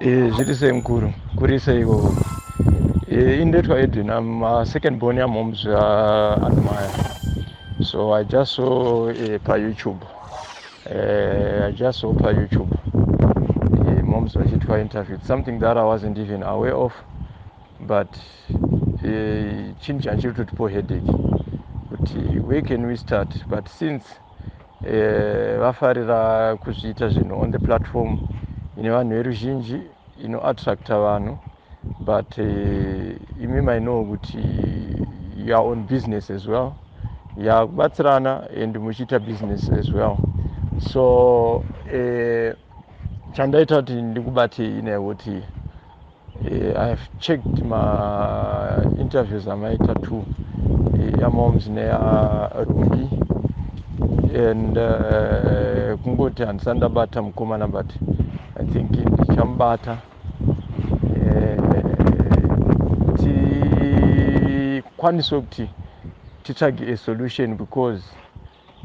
Zviri sei mukuru? Kuri sei ikoko? Indoitwa Edwin. I'm second born yamoms, Admire. So I just saw paYouTube, I just saw paYouTube moms vachiitwa interview. It's something that I wasn't even aware of, but chinhu chanchiri kutotipo headache kuti where can we start. But since vafarira kuzviita zvinhu on the platform ine vanhu veruzhinji, inoattracta vanhu, but imi maino kuti you are on business as well, yakubatsirana and muchiita business as well. So chandaita kuti ndikubatei nekuti I have checked mainterviews amaita two, yamoms neyarumbi, and kungoti handisati ndabata mukomana, but I think ndichamubata tikwanise kuti titsvage a solution, because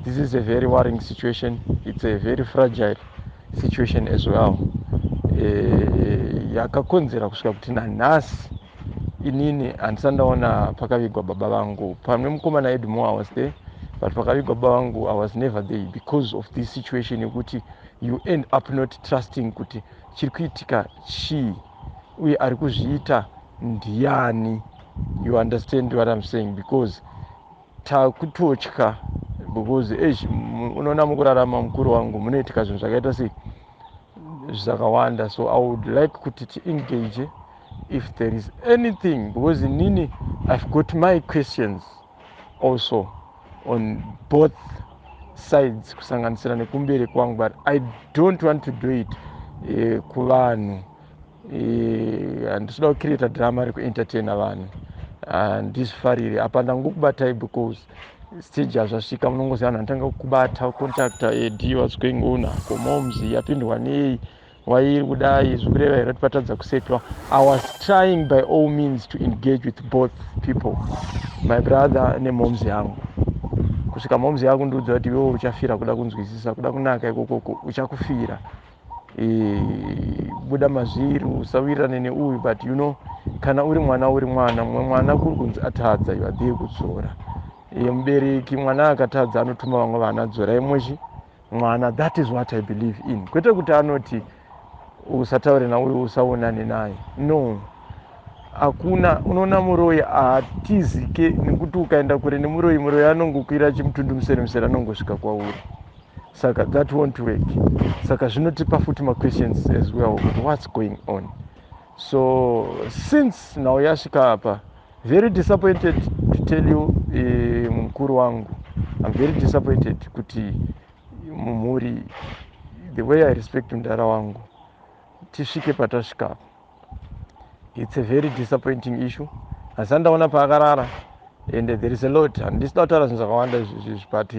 this is a very worrying situation. It's a very fragile situation as well, yakakonzera kusvika kuti nanhasi inini handisati ndaona pakavigwa baba vangu. Pamwe mukomana Edmo, I was there, but pakavigwa baba vangu I was never there because of this situation yekuti you end up not trusting kuti chiri kuitika chii uye ari kuzviita ndiani. You understand what I'm saying? Because takutotya, because eish, unoona mukurarama, mukuru wangu, munoitika zvinhu zvakaita sei, zvakawanda. So I would like kuti tiengage if there is anything, because inini I've got my questions also on both sides, kusanganisira nekumberi kwangu, but I don't want to do it kuvanhu. Handisida kucreata drama rekuentertaina vanhu, handizvifariri. Apa ndangokubatai because stage hazvasvika, munongoziva vanhu vanotanga kukubata, contacta ed, what's going on, ko moms yapindwa nei, wairi kudai, zvikureva here kuti patadza kusetwa? I was trying by all means to engage with both people, my brother nemoms yangu, kusvika moms yangu ndiudza kuti iwewe uchafira kuda kunzwisisa, kuda kunaka ikokoko uchakufira. Buda mazviri, usawirirane neuyu. But you know, kana uri mwana, uri mwana, mumwe mwana kuri kunzi atadza, you are there kudzora. Mubereki mwana akatadza anotuma vamwe vana, dzorai mwechi mwana. That is what I believe in, kwete kuti anoti usataure nauyu, usaonane naye. No, hakuna. Unoona muroyi haatizike nekuti ukaenda kure nemuroyi, muroyi anongokwira chimutundu musere musere, anongosvika kwauri. Saka that won't work. Saka zvinotipa futi maquestions as well kuti what's going on. So since now yasvika apa, very disappointed to tell you, mukuru wangu, I'm very disappointed kuti mumhuri, the way I respect mudhara wangu, tisvike patasvika apa. It's a very disappointing issue. Asi andaona paakarara, and there is a lot, handisida kutaura zvinhu zvakawanda izvizvi, but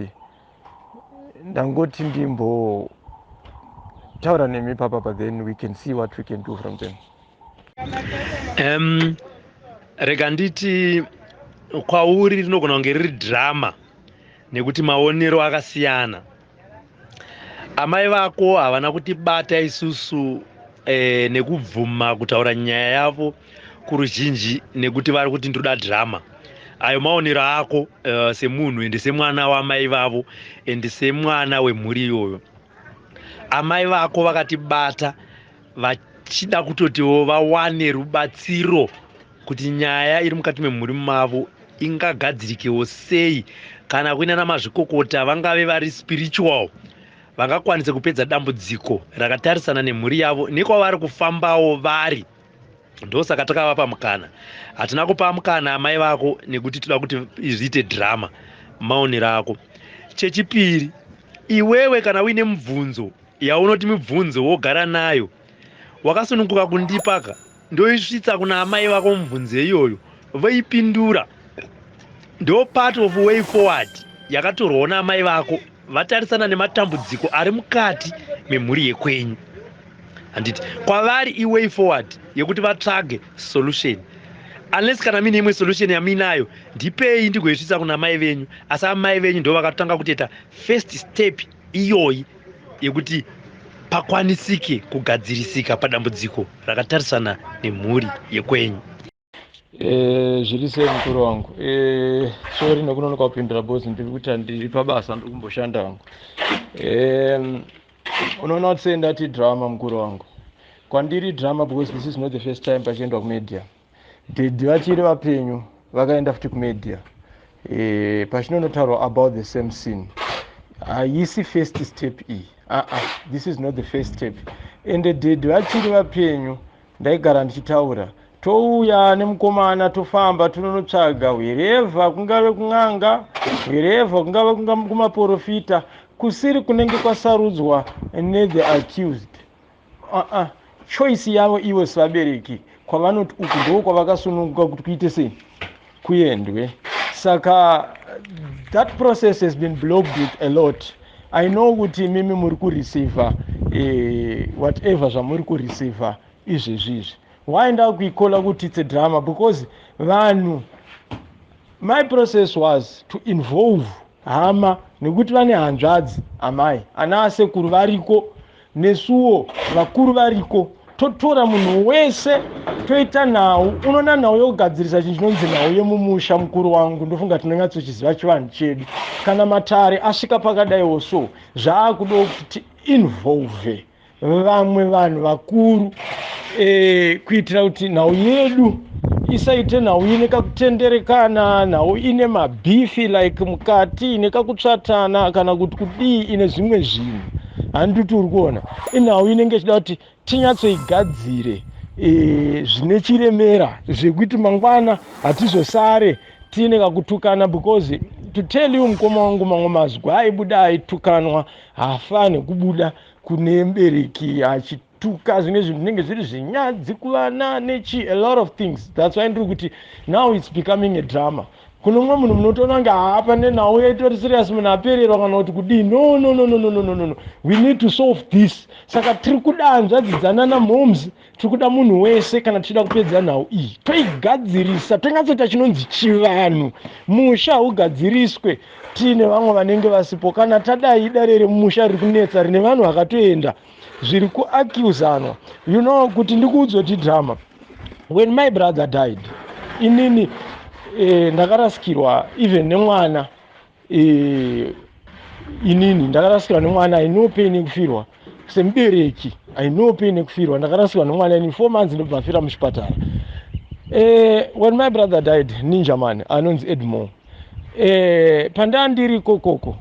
ndangoti ndimbotaura nemi papapa, then we can see what we can do from them. Rega nditi kwauri rinogona kunge riri dhirama nekuti maonero akasiyana. Amai vako havana kutibata isusu nekubvuma kutaura nyaya yavo kuruzhinji nekuti vari kuti ndoda dhirama. Ayo maonero ako semunhu ende semwana wamai vavo ende semwana wemhuri iyoyo. Amai vako vakatibata vachida kutotiwo vawane rubatsiro kuti nyaya iri mukati memhuri mavo ingagadzirikewo sei, kana kuina namazvikokota vangave vari spiritual vangakwanise kupedza dambudziko rakatarisana nemhuri yavo nekwavari kufambawo vari. Ndosaka takavapa mukana. Hatina kupa mukana amai vako nekuti toda kuti zviite dhirama. Maonero ako. Chechipiri, iwewe kana uine mubvunzo yaunoti mibvunzo wogara nayo, wakasununguka kundipaka, ndoisvitsa kuna amai vako mubvunzo iyoyo, voipindura. Ndo part of way forward yakatorwawo naamai vako vatarisana nematambudziko ari mukati memhuri yekwenyu, handiti? Kwavari iway forward yekuti vatsvage solution, unless kana muine imwe solution yamuinayo, ndipei ndigoisvitsa kuna mai venyu. Asi amai venyu ndo vakatanga kutoita first step iyoyi yekuti Pakwanisike kugadzirisika padambudziko rakatarisana nemhuri yekwenyu. Zviri sei, mukuru wangu? Sorry nekunonoka kupindura boss, ndiri kuti handiri pabasa, ndiri kumboshanda hangu. Unoona kuti sei ndati drama, mukuru wangu? Kwandiri drama because this is not the first time pachiendwa kumedia. Daddy vachiri vapenyu vakaenda futi kumedia, pachinonotaurwa about the same scene. Haisi first step iyi, aa, this is not the first step. Ende daddy vachiri vapenyu ndaigara ndichitaura, touya nemukomana, tofamba, tononotsvaga wherever, kungave kun'anga, wherever, kungave kumaprofita kusiri kunenge kwasarudzwa nethe accused. Choice yavo ivo sevabereki, kwavanoti uku ndo kwavakasununguka kuti kuite sei, kuendwe. Saka that process has been blocked with a lot. I know kuti mimi muri kureceiva whatever zvamuri kureceiva izvezvizvi. Why ndakuicalla kuti it's a drama? Because vanhu, my process was to involve hama, nekuti vane hanzvadzi, amai, ana asekuru variko, nesuwo vakuru variko. Totora munhu wese, toita nhau. Unoona, nhau yokugadzirisa chinhu chinonzi nhau yemumusha, mukuru wangu, ndofunga tinonyatsochiziva chivanhu chedu. Kana matare asvika pakadaiwo, so zvaakuda kuti tiinvolve vamwe vanhu vakuru, kuitira kuti nhau yedu isaite nhau ine kakutenderekana, nhau ine mabeef like mukati, ine kakutsvatana kana kuti kudii, ine zvimwe zvinhu. Handiti uri kuona, inhau inenge ichida kuti tinyatsoigadzire zvine chiremera, zvekuti mangwana hatizosare tiine kakutukana. Because to tell you, mukoma wangu, mamwe mazwi aibuda aitukanwa haafani kubuda kune mubereki achituka. Zvimwe zvinhu zvinenge zviri zvinyadzi kuvana nechi, a lot of things. That's why ndiri kuti now it's becoming a drama. Kuno mumwe munhu munotoona kunge haapa nenhau yaitori serious, munhu apererwa kana kuti kudii. No, no, no, no, no, no, no, no, we need to solve this. Saka tiri kuda hanzvadzi dzanana moms, tiri kuda munhu wese. Kana tichida kupedza nhau iyi, toigadzirisa, tonyatsoita chinonzi chivanhu. Musha haugadziriswe tiine vamwe vanenge vasipo. Kana tadai, dare remumusha riri kunetsa, rine vanhu vakatoenda, zviri kuaccusana. You know kuti ndikuudzwe kuti drama, when my brother died, inini ndakarasikirwa even nemwana. Inini ndakarasikirwa nemwana. I know pain yekufirwa semubereki. I know pain yekufirwa. Ndakarasikirwa nemwana ini 4 months, ndobva afira muchipatara. When my brother died, Ninja Man anonzi Edmore, pandaa ndiri kokoko,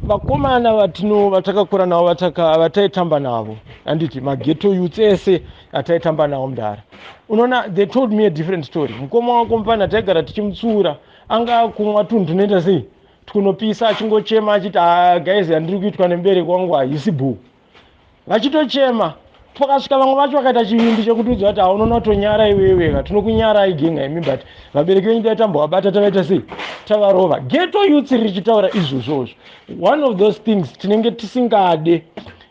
vakomana vatino vatakakura navo, vataitamba navo, handiti maghetto youths ese ataitamba navo mudhara, unoona, they told me a different story. Mukoma wako mupana, taigara tichimutsura, anga akumwa tunhu tunoita sei, tunopisa, achingochema achiti, "Ah, guys, handiri kuitwa nemubereki wangu haisi bhoo." Vachitochema. Pakasvika vamwe vacho vakaita chivindi chekutiudza kuti, "Haunoona kutonyara iwewe, tinokunyarai genga imi, but vabereki venyu dai tambovabata, tavaita sei, tavarova." Ghetto youths richitaura izvozvozvo. One of those things tinenge tisingade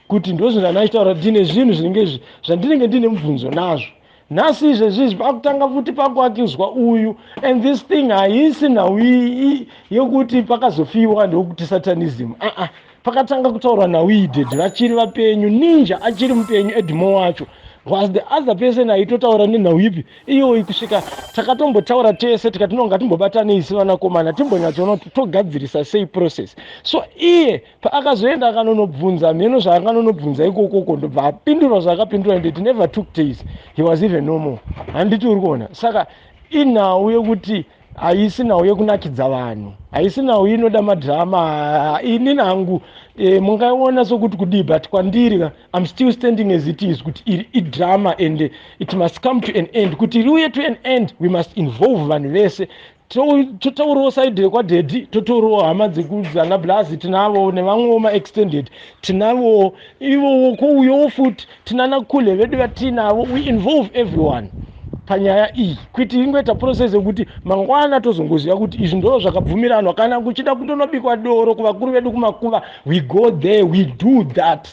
kuti, ndozvinhu zvandachitaura, tine zvinhu zvinenge zvandinenge ndine mubvunzo nazvo nhasi. Izvezvizvi pakutanga futi pakuaccuswa uyu, and this thing haisi nhau yekuti pakazofiwa ndokuti satanism, aa. Pakatanga kutaurwa nhau iyi daddy vachiri vapenyu, Ninja achiri mupenyu. Edmo wacho was the other person aitotaura nenhau ipi iyoyi, kusvika takatombotaura tese tikati, "No, ngatimbobatanei sevanakomana, timbonyatsoona kuti togadzirisa sei process." So iye paakazoenda akanonobvunza, mheno zvaakanonobvunza ikokoko, ndobva apindurwa zvaakapindurwa, and it never took days, he was even no more. Handiti uri kuona? Saka inhau yekuti haisi nhau yekunakidza vanhu, haisi nhau inoda madrama. Ini nangu mungaiona sokuti kudii, but kwandiri I'm still standing as it is kuti iri idrama and it must come to an end. Kuti riuye to an end, we must involve vanhu vese. Totaurawo side rekwadaddy, totaurawo hama dzekudzana blazi tinavo, nevamwewo maextended tinavowo ivowo, kwouyowo futi tinana kule vedu vatinavo. We involve everyone panyaya iyi kuti ingoita process yekuti mangwana tozongoziva kuti izvi ndo zvakabvumiranwa. Kana kuchida kutonobikwa doro kuvakuru vedu kumakuva, we go there, we do that.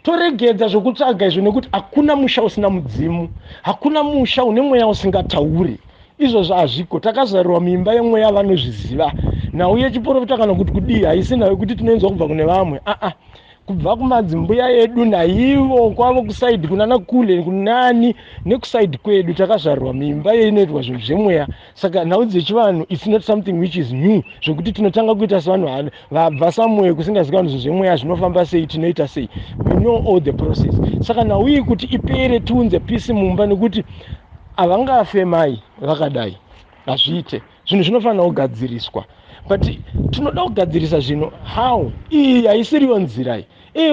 Toregedza zvokutsvaga izvo, nekuti hakuna musha usina mudzimu, hakuna musha une mweya usingatauri. Izvozvo hazviko. Takazarirwa muimba yemweya, vanozviziva. Nhau yechiprofita kana kuti kudii haisi nhau yekuti tinoinzwa kubva kune vamwe, aa. Kubva kumadzimbuya edu naivo kwavo kusaidi kunana kule kunani nekusaidi kwedu, takazvarwa mimba yeinoitwa zvinhu zvemweya. Saka nhau dzechivanhu, it's not something which is new, zvekuti tinotanga kuita sevanhu vabva somewhere kusingazikanwi zvinhu zvemweya zvinofamba sei, tinoita sei. We know all the process. Saka nhau iyi kuti ipere, tiunze peace mumba, nekuti havangafe mai vakadai, hazviite. Zvinhu zvinofanira kugadziriswa, but tinoda kugadzirisa zvinhu how? Iyi haisiriyo nzira iyi.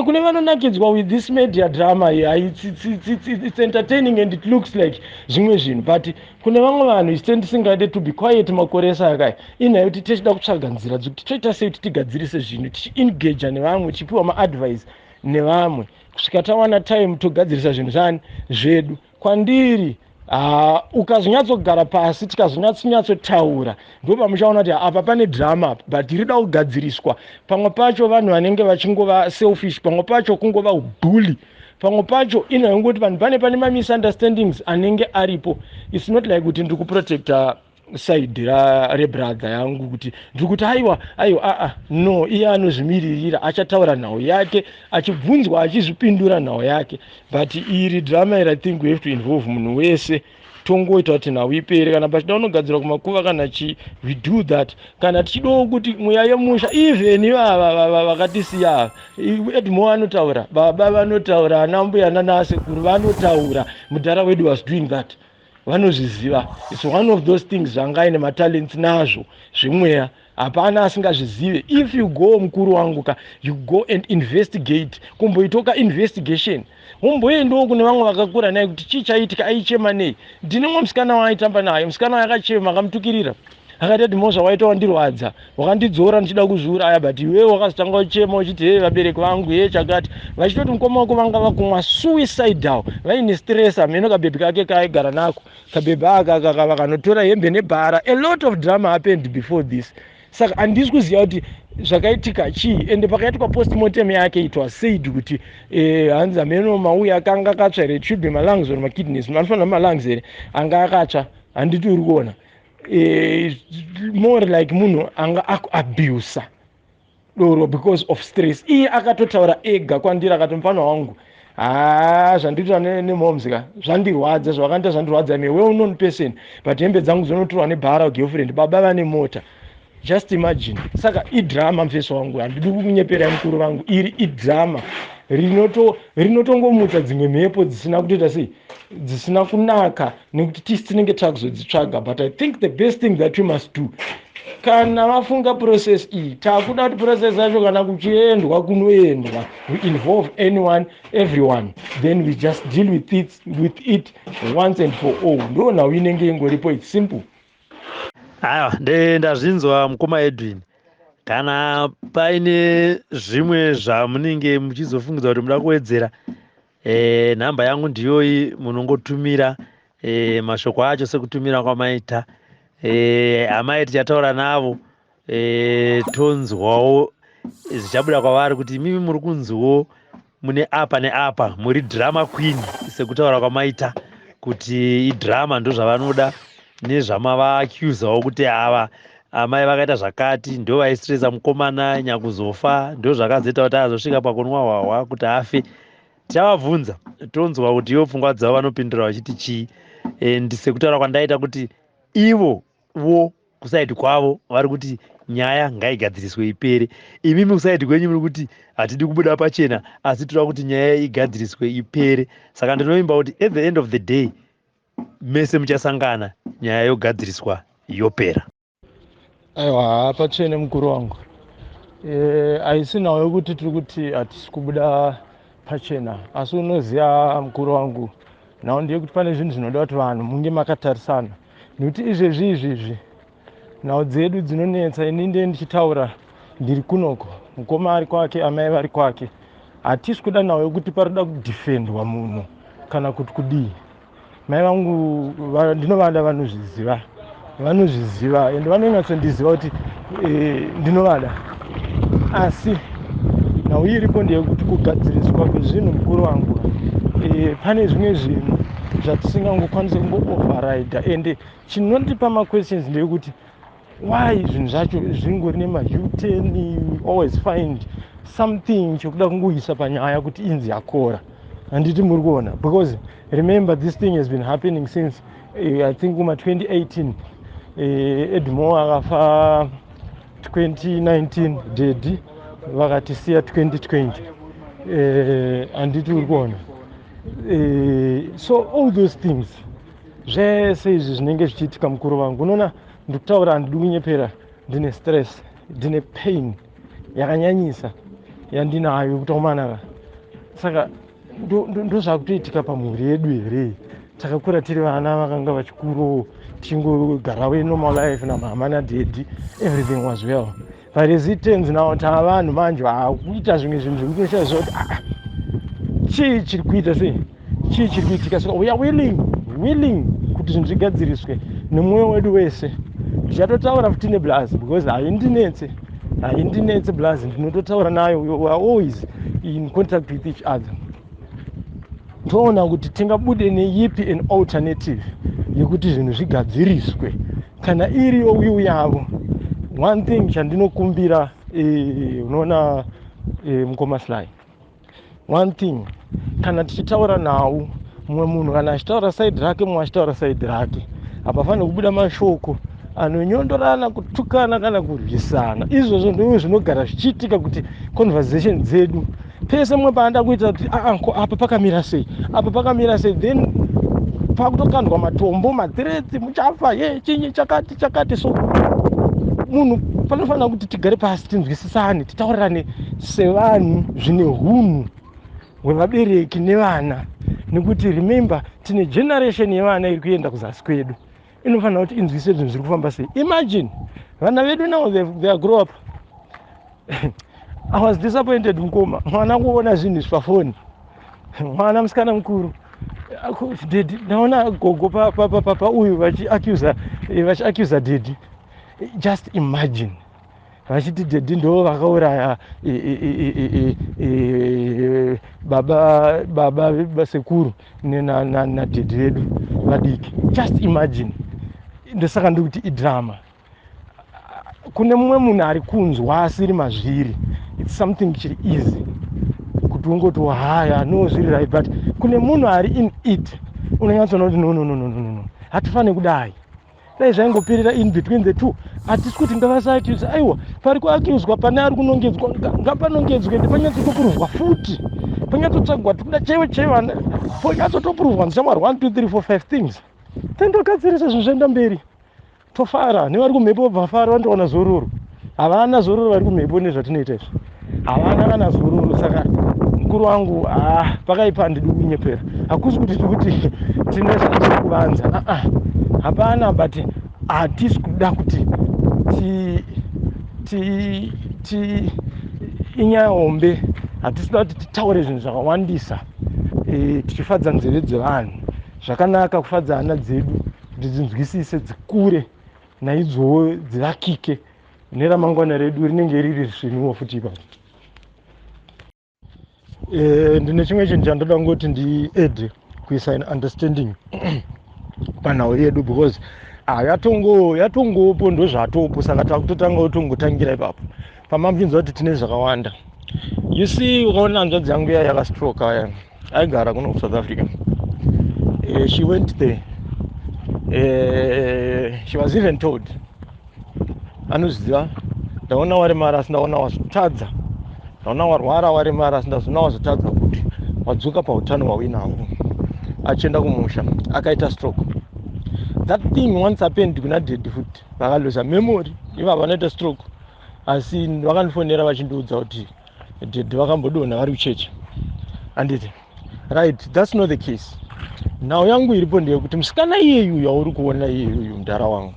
Kune vanonakidzwa with this media drama, it's entertaining and it looks like zvimwe zvinhu, but kune vamwe vanhu isi tisingade to be quiet makore ese akai. Inyaya yekuti tichida kutsvaga nzira dzekuti toita sei kuti tigadzirise zvinhu, tichiengaja nevamwe, tichipiwa maadvice nevamwe, kusvika tawana time togadzirisa zvinhu zvani zvedu. Kwandiri, ukazonyatsogara pasi, tikazonyatsonyatsotaura, ndo pamuchaona kuti apa pane drama, but rida kugadziriswa. Pamwe pacho vanhu vanenge vachingova selfish, pamwe pacho kungova ubully, pamwe pacho inhayongoti vanhu pane mamisunderstandings anenge aripo. It's not like kuti ndiri kuprotecta side rebrother yangu, kuti ndiri kuti aiwa, aiwa, aa, no. Iye anozvimiririra, achataura nhau yake, achibvunzwa achizvipindura nhau yake. But iri drama iri, I think we have to involve munhu wese, tongoita kuti nhau ipere. Kana pachida kunogadzirwa kumakuva kana chii, we do that. Kana tichidawo kuti mweya yemusha, even ivava vakatisiya ava, Edmo anotaura, baba vanotaura, ana mbuya nanasekuru vanotaura. Mudhara wedu was doing that, vanozviziva. It's one of those things zvanga aine matalents nazvo zvemweya, hapana asingazvizive. If you go, mukuru wangu ka, you go and investigate, kumboitoka investigation, umboendawo kune vamwe vakakura naye kuti chii chaitika, aichema nei. Ndine mumwe musikana waaitamba naye, musikana waakachema, akamutukirira, akati, "Ati mhosva waita, wandirwadza, wakandidzora ndichida kuzviuraya, but iwewe wakazotanga uchema uchiti, 'He, vabereki vangu, he, chakati,' vachitoti mukoma wako vanga vakumwa suicidal, vaine stress." Hameno kabhebhi kake kaaigara nako, kabhebhi aka vakanotora hembe nebhara. A lot of drama happened before this. Saka handisi kuziva kuti zvakaitika chii. Ende pakaitwa postmortem yake, it was said kuti hanzi hameno mauya akanga akatsva here, it should be malungs or makidneys, anofanira malungs here anga akatsva, handiti? Uri kuona, more like munhu anga akuabusa doro because of stress. Iye akatotaura ega kwandiri, akati, "Mufana wangu, ha, zvandiitwa nemoms ka zvandirwadza, zvavakanita zvandirwadza. I'm a well known person, but hembe dzangu dzinotorwa nebhara, girlfriend, baba vane mota." Just imagine. Saka idrama, mufeso wangu, handidi kunyeperai mukuru vangu, iri idrama rinotongomutsa dzimwe mhepo dzisina kutoita sei, dzisina kunaka, nekuti tisi tinenge takuzodzitsvaga. But I think the best thing that we must do, kana vafunga process iyi, takuda kuti process yacho, kana kuchiendwa kunoendwa, we involve anyone, everyone, then we just deal with it once and for all. Ndo nhau inenge ingoripo, it's simple. Aiwa, ndazvinzwa, mukoma Edwin. Kana paine zvimwe zvamunenge muchizofungidza kuti muda kuwedzera, nhamba yangu ndiyoyi, munongotumira mashoko acho sekutumira kwamaita. Amai tichataura navo, tonzwawo zvichabuda kwavari kuti imimi muri kunziwo mune apa neapa, muri drama queen, sekutaura kwamaita kuti idrama, ndo zvavanoda, nezvamavaaccusawo kuti ava amai vakaita zvakati, ndo vaistresa mukomana nyakuzofa, ndo zvakazoita kuti azosvika pakunwa hwahwa kuti afe. Tichavabvunza, tonzwa kuti ivo pfungwa dzavo vanopindura vachiti chii. And sekutaura kwandaita kuti ivo vo kusaidi kwavo vari kuti nyaya ngaigadziriswe ipere, imimi kusaidi kwenyu muri kuti hatidi kubuda pachena, asi toda kuti nyaya igadziriswe ipere. Saka ndinovimba kuti at the end of the day mese muchasangana, nyaya yogadziriswa, yopera. Aiwa, patsvene, mukuru wangu. Haisi nhau yekuti tiri kuti hatisi kubuda pachena, asi unoziva, mukuru wangu, nhau ndeyekuti pane zvinhu zvinoda kuti vanhu munge makatarisana, nekuti izvezvi izvizvi nhau dzedu dzinonetsa. Ini ndiye ndichitaura ndiri kunoko, mukoma ari kwake, amai vari kwake. Hatisi kuda nhau yekuti parikuda kudefendwa munhu kana kuti kudii. Mai vangu ndinovada, vanozviziva, vanozviziva, ende vanonyatsondiziva kuti ndinovada. Asi nhau iripo ndeyekuti kugadziriswa kwezvinhu, mukuru wangu, pane zvimwe zvinhu zvatisingangokwanisi kungo-overrida. Ende chinondipa maquestions ndeyekuti why zvinhu zvacho zvingori nema-U-turn? Always find Something chekuda kungoisa panyaya kuti inzi yakora, handiti muri kuona? Because remember, this thing has been happening since I think kuma 2018. Edmore akafa 2019, daddy vakatisiya 2020, handiti uri kuona? So all those things, zvese izvi zvinenge zvichiitika, mukuru vangu, unoona, ndikutaura, handidi kunyepera, ndine stress, ndine pain yakanyanyisa yandinayo kuti omanaka. Saka ndozvakutoitika pamhuri yedu here? Takakura tiri vana vakanga vachikuro, tichingogarawo normal life namama nadaddy, everything was well. But as it turns now, tava vanhu manje vakuita zvimwe zvinhu zvekutoshaya kuti, ah, chii chiri kuita sei, chii chiri kuitika? Saka we are willing kuti zvinhu zvigadziriswe nemwoyo wedu wese. Ndichatotaura futi neblazi because haindinetse, haindinetse blazi, ndinototaura nayo. We are always in contact with each other. Toona kuti tingabude neipi an alternative yekuti zvinhu zvigadziriswe kana iriyo will yavo. One thing chandinokumbira, unoona, mukoma Sly, one thing, kana tichitaura nhau, mumwe munhu kana achitaura side rake, mumwe achitaura side rake, hapafaniri kubuda mashoko anonyondorana, kutukana kana kurwisana. Izvozvo ndo zvinogara zvichiitika kuti conversation dzedu pese mumwe paanoda kuita kuti, aa, ko apa pakamira sei, apa pakamira sei, then pakutokandwa matombo, mathreats, muchafa ye chinyi, chakati chakati. So munhu panofanira kuti tigare pasi, tinzwisisane, titaurirane sevanhu zvine hunhu hwevabereki nevana, nekuti remember, tine generation yevana iri kuenda kuzasi kwedu, inofanira kuti inzwise zvinhu zviri kufamba sei. Imagine vana vedu now, they are grow up. I was disappointed, mukoma, mwana kuona zvinhu izvi pafoni, mwana musikana mukuru, "Daddy, ndaona gogo pauyu vachiaccusa daddy." Just imagine, vachiti daddy ndo vakauraya baba sekuru nadaddy vedu vadiki. Just imagine. Ndosaka ndikuti idrama. Kune mumwe munhu ari kunzwa asiri mazviri, it's something chiri easy kuti ungoti, haya, no, zviri right. But kune munhu ari in it, unonyatsoona kuti no, no, no, no, no, no, hatifaniri kudai. Dai zvaingopirira in between the two. Hatisi kuti ngavasaaccusa, aiwa, pari kuaccuswa, pane ari kunongedzwa, ngapanongedzwe, ende panyatsotopruvwa futi, panyatsotsvagwa, tikuda chaivo chaivo, panyatsotopruvwa ndishamwari, 1 2 3 4 5 things, then togadzirisa, zvinhu zvoenda mberi, tofara. Nevari kumhepo vafara, vandowana zororo. Havana zororo vari kumhepo nezvatinoita izvi, havana kana zororo. Saka mukuru wangu, ah, pakaipa, handidi kunyepera. Hakusi kuti tikuti tine zvatiri kuvanza, aa, hapana, but hatisi kuda kuti ti ti ti inyaya hombe. Hatisi kuda kuti titaure zvinhu zvakawandisa, tichifadza nzeve dzevanhu. Zvakanaka kufadza hana dzedu kuti dzinzwisise, dzikure naidzowo, dzivakike neramangwana redu rinenge riri svinuwo futi ipapo. Ndine chimwe chinhu chandoda kungoti ndiadde kuisa in understanding panhau yedu, because, ah, yatongopo, ndozvatopo. Saka takutotanga kutongotangira ipapo pamamuchinzwa kuti tine zvakawanda. You see, ukaona hanzvadzi yangu iya yakastroke aya, aigara kuno kuSouth Africa. She went there, she was even told, anozviziva, ndaona waremara asi ndaona wazotadza, ndaona warwara waremara, asi ndazoona wazotadza kuti wadzoka pautano hwauinahwo. Achienda kumusha akaita stroke. That thing once happened kuna daddy futi, vakaluza memory ivava, vanoita stroke. Asi vakandifonera vachindiudza kuti daddy vakambodonha vari kuchechi, handiti? Right, that's not the case. Nhau yangu iripo ndeyekuti musikana iyeyuyu auri kuona iyeyuyu, mudhara wangu,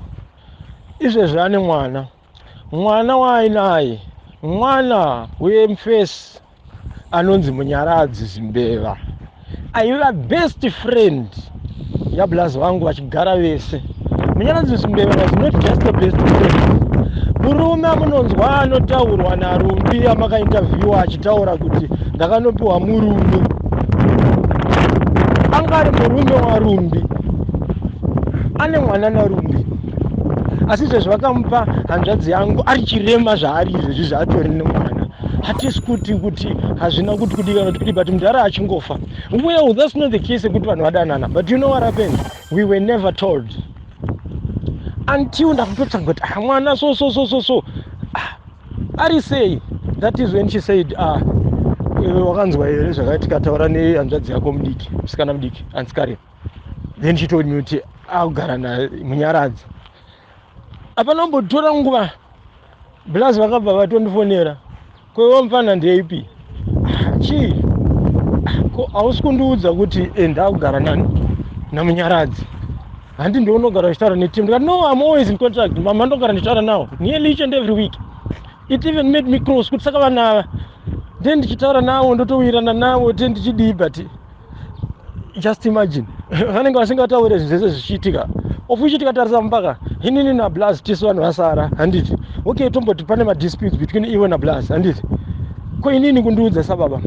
izvezvi ane mwana. Mwana waainaye mwana wemufesi anonzi Munyaradzi Zimbeva, aiva best friend yablazi vangu, vachigara vese. Munyaradzi Zimbeva was not just a best friend. Murume amunonzwa anotaurwa naRumbi, amakainterviewa achitaura kuti ndakanopiwa murume, anga ari murume waRumbi, ane mwana naRumbi. Asi izvezvi vakamupa hanzvadzi yangu ari chirema zvaari izvezvi, zvaatori nemwana. Hatisi kuti hazvina kuti kudii kana kuti kudii, but mudhara achingofa. Well, that's not the case yekuti vanhu vadanana, but you know what happened? We were never told until ndakutotsvaga kuti, ah, mwana so so so so so, ah, ari sei? That is when she said, "Ah, iwe wakanzwa here zvakaitika? Taura nehanzvadzi yako mudiki, musikana mudiki ansikare." Then she told me kuti akugara naMunyaradzi. Hapana kumbotora nguva, blaz vakabva vatondifonera, "Kwewe mufana, ndeipi? Ah, chii? Ah, ko hausi kundiudza kuti ndakugara nani, naMunyaradzi? Handi ndionogara uchitaura neteam?" Ndikati, "No, I'm always in contact, mama. Ndogara ndichitaura nawo nearly each and every week." It even made me cross kuti saka vanhu ava nde ndichitaura navo, ndotowirirana navo, te ndichidii, but just imagine vanenge vasingataure zvinhu zvese zvichiitika, of which tikatarisa mupaka inini naBlas tisu vanhu vasara, handiti? Okay, tomboti pane madisputes between iwe naBlas, handiti? Ko inini kundiudza sababa?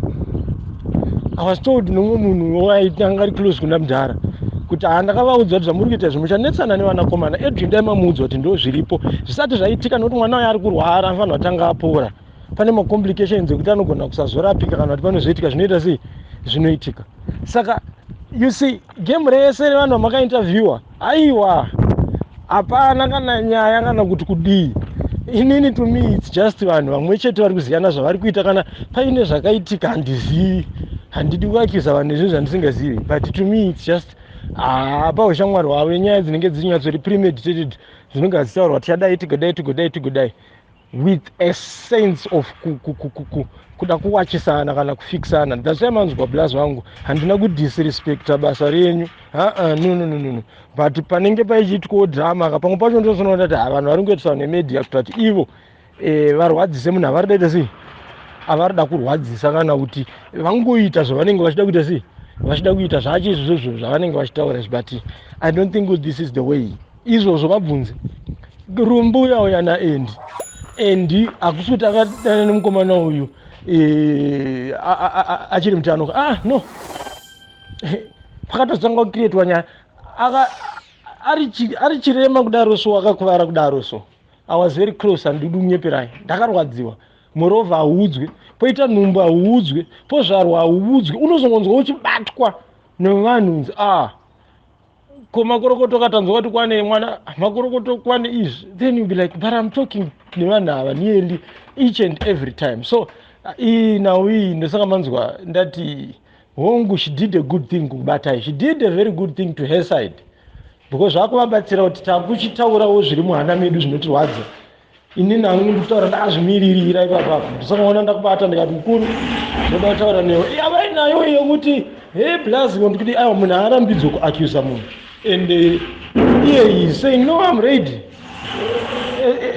I was told nomumwe munhu waitanga ari close kuna mudhara kuti, "Ha, ndakavaudza kuti zvamuri kuita izvi muchanetsana nevanakomana. Edwin dai mamuudza kuti ndo zviripo zvisati zvaitika, nokuti mwana uyo ari kurwara, anofanira kutanga apora. Pane macomplications ekuti anogona kusazorapika kana kuti panozoitika zvinoita sei, zvinoitika." Saka you see, game rese revanhu vamakainterviewa, aiwa, hapana kana nyaya kana kuti kudii. Inini, to me, it's just vanhu vamwe chete vari kuziyana zvavari kuita. Kana paine zvakaitika, handizivi, handidi kuaccusa vanhu nezvinhu zvandisingazivi, but to me it's just hapa ushamwari hwavo, nyaya dzinenge dzirinyatsori premeditated, dzinonge dzichitaurwa, tichadai, tigodai, tigodai, tigodai, with a sense of kuda kuwachisana kana kufikisana. That's why manzwa blaz vangu, handina kudisrespecta basa renyu, aa, no, no, no, no, but panenge paichiitwawo drama ka, pamwe pacho ndozonoona kuti ha, vanhu vari kungoitiswa nemedia kutoti ivo varwadzise munhu avari daita sei, avari da kurwadzisa, kana kuti vangoita zvavanenge vachida kuita sei, vachida kuita zvacho izvozvo zvavanenge vachitaura izvi. But I don't think this is the way. Izvozvo vabvunze Rumbi uya uya naEndi. Endi hakusi kuti akadana nemukomana uyu achiri mutano. Ah, no, pakatozotanga kucreatwa nyaya ari chirema kudaro, so akakuvara kudaro. So I was very close, handidi kunyeperai, ndakarwadziwa. Moreover, hauudzwe poita nhumbu, hauudzwe pozvarwa, hauudzwe. Unozongonzwa uchibatwa nevanhu nzi, "Ah, ko makorokoto katanzwa kuti kwane mwana, makorokoto kwane izvi." Then you be like, "But I'm talking nevanhu ava nearly each and every time." So iyi nhau iyi, ndosaka manzwa ndati hongu, she did a good thing kubatai. She did a very good thing to her side, because zvakuvabatsira kuti takuchitaurawo zviri muhana medu zvinotirwadza. Inini hangu ndikutaura ndakazvimiririra ipapapo. Ndosakaona ndakubata, ndikati, "Mukuru, ndoda kutaura newe." Yavainayo yekuti, "He, blaz," ndikuti, "Aiwa, munhu haarambidzwe kuaccusa munhu." And iye is saying, "No, I'm ready."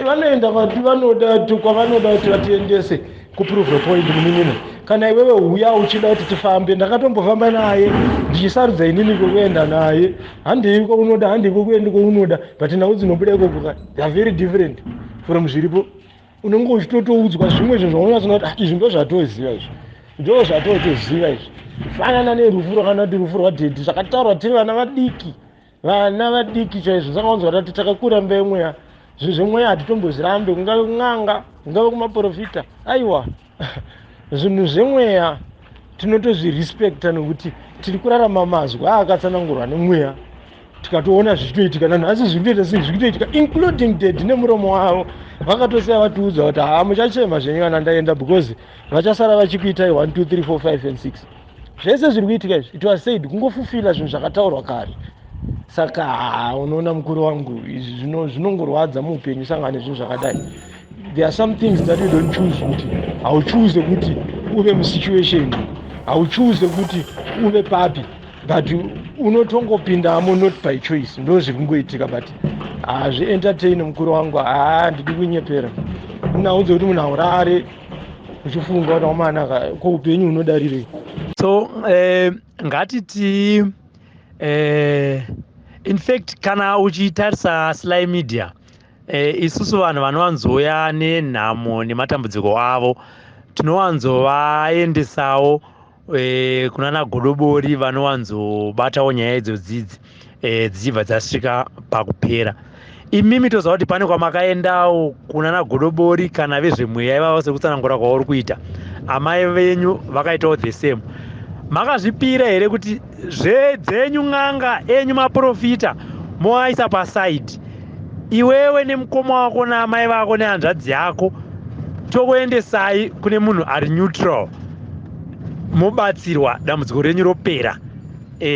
Vanoenda vanoda kwavanoda kuti vatiendese kuprove point. Munin'ina, kana iwewe uya uchida kuti tifambe, ndakatombofamba naye ndichisarudza inini kwekuenda naye. Handei kwaunoda, handei kwekuendi kwaunoda, but nhau dzinobuda ikoko, they are very different from zviripo. Unenge uchitotoudzwa zvimwe zvinhu zvaunyatsona kuti, "Ah, izvi ndo zvatoziva, izvi ndo zvatotoziva izvi." Fanana nerufu rwakana kuti rufu rwadaddy, zvakataurwa tiri vana vadiki, vana vadiki chaizvo. Sakaunzwa tati takakura mbemweya, zvinhu zvemweya hatitombozvirambe, kungave kun'anga, kungave kumaprofita. Aiwa, zvinhu zvemweya tinotozvirespecta, nekuti tiri kurarama mazwi aakatsanangurwa nemweya, tikatoona zvichitoitika nanhasi, zviri kutoita sei, zviri kutoitika, including daddy nemuromo wavo vakatosiya vatiudza kuti, "Ha, muchachema zvenyu kana ndaenda, because vachasara vachikuitai 1 2 3 4 5 and 6." Zvese zviri kuitika izvi, it was said, kungofufila zvinhu zvakataurwa kare. Saka ha, unoona mukuru wangu, izvi zvinongorwadza muupenyu, sangana nezvinhu zvakadai. There are some things that you don't choose, kuti hauchoose kuti uve musituation, hauchoose kuti uve papi, but unotongopindamo not by choice. Ndo zviri kungoitika, but hazvientertain, mukuru wangu. Haa, ndidi kunyepera nhau dzekuti munhu aurare uchifunga kuti, wamanaka, ko upenyu hunodarirei? So ngatiti in fact, kana uchitarisa Sly Media, isusu vanhu vanowanzoya nenhamo nematambudziko avo, tinowanzovaendesawo kunana godobori vanowanzobatawo nyaya idzodzidzi, dzichibva dzasvika pakupera. Imimi toziva kuti pane kwamakaendawo kuna nagodobori kana vezvemweya ivavo, sekutsanangura kwauri kuita. Amai venyu vakaitawo the same. Makazvipira here kuti zvedzenyu n'anga, enyu maprofita moaisa pasaidi, iwewe nemukoma wako naamai vako nehanzvadzi yako, tokuendesai kune munhu ari neutral, mobatsirwa, dambudziko renyu ropera?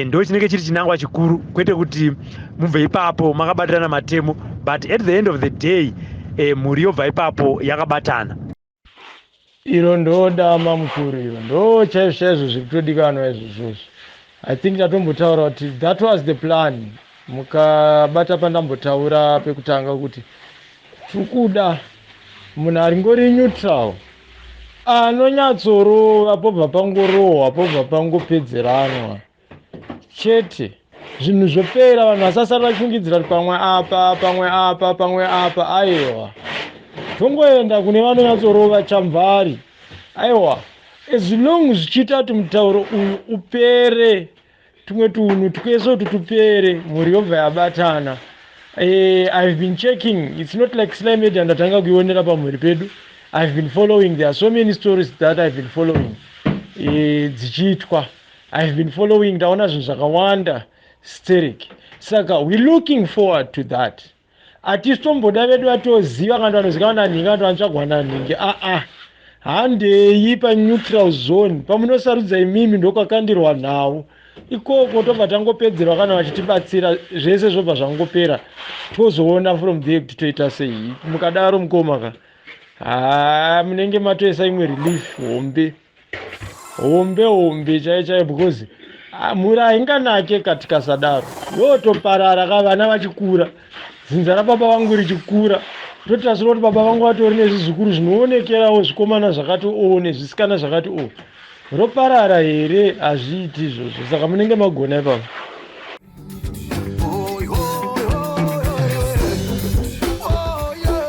Ndo chinenge chiri chinangwa chikuru, kwete kuti mubve ipapo makabatirana matemo, but at the end of the day mhuri yobva ipapo yakabatana. Iro ndo dama mukuru, iro ndo chaizvo chaizvo zviri kutodikanwa izvozvozvo. I think tatombotaura kuti that was the plan. Mukabata pandambotaura pekutanga kuti tiri kuda munhu aringori neutral, anonyatsorova, pobva pangorohwa, pobva pangopedzeranwa chete, zvinhu zvopera, vanhu vasasara vachifungidzira kuti pamwe apa, pamwe apa, pamwe apa. Aiwa, tongoenda kune vanonyatsorova chamvari. Aiwa, as long zvichiita kuti mutauro uyu upere, tumwe tunhu twese kuti tupere, mhuri yobva yabatana. I've been checking. It's not like Sly Media ndatanga kuionera pamhuri pedu. I've been following. There are so many stories that I've been following dzichiitwa. I've been following, ndaona zvinhu zvakawanda sterek. Saka we looking forward to that. Hatisi tomboda vedu vatoziva kana vanozikanwa nanhingi, kana vanotsvagwa nanhingi. Aa, handei paneutral zone pamunosarudza imimi, ndokwakandirwa nhau ikoko, tobva tangopedzerwa. Kana vachitibatsira, zvese zvobva zvangopera, tozoona from there kuti toita sei. Mukadaro mukoma ka, haa, munenge matoisa imwe relief hombe hombe hombe chaiyo chaiyo, because mhuri hainganake katikasadaro, yotoparara ka. Vana vachikura, dzinza rababa vangu richikura, totasira kuti baba vangu vatori nezvizukuru zvinoonekerawo, zvikomana zvakati o nezvisikana zvakati o, roparara here? Hazviiti izvozvo. Saka munenge magona ipapo. Oh, oh, oh, yeah, oh, yeah. Oh, yeah,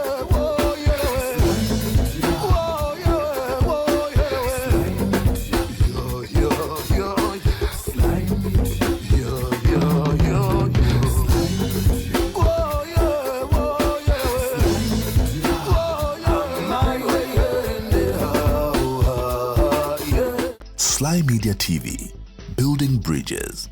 oh, yeah. Yo, yo, yo. Yo, yo, yo, yo. Oh, yeah, oh, yeah. Oh, yeah. Oh, yeah. Sly Media TV, building bridges.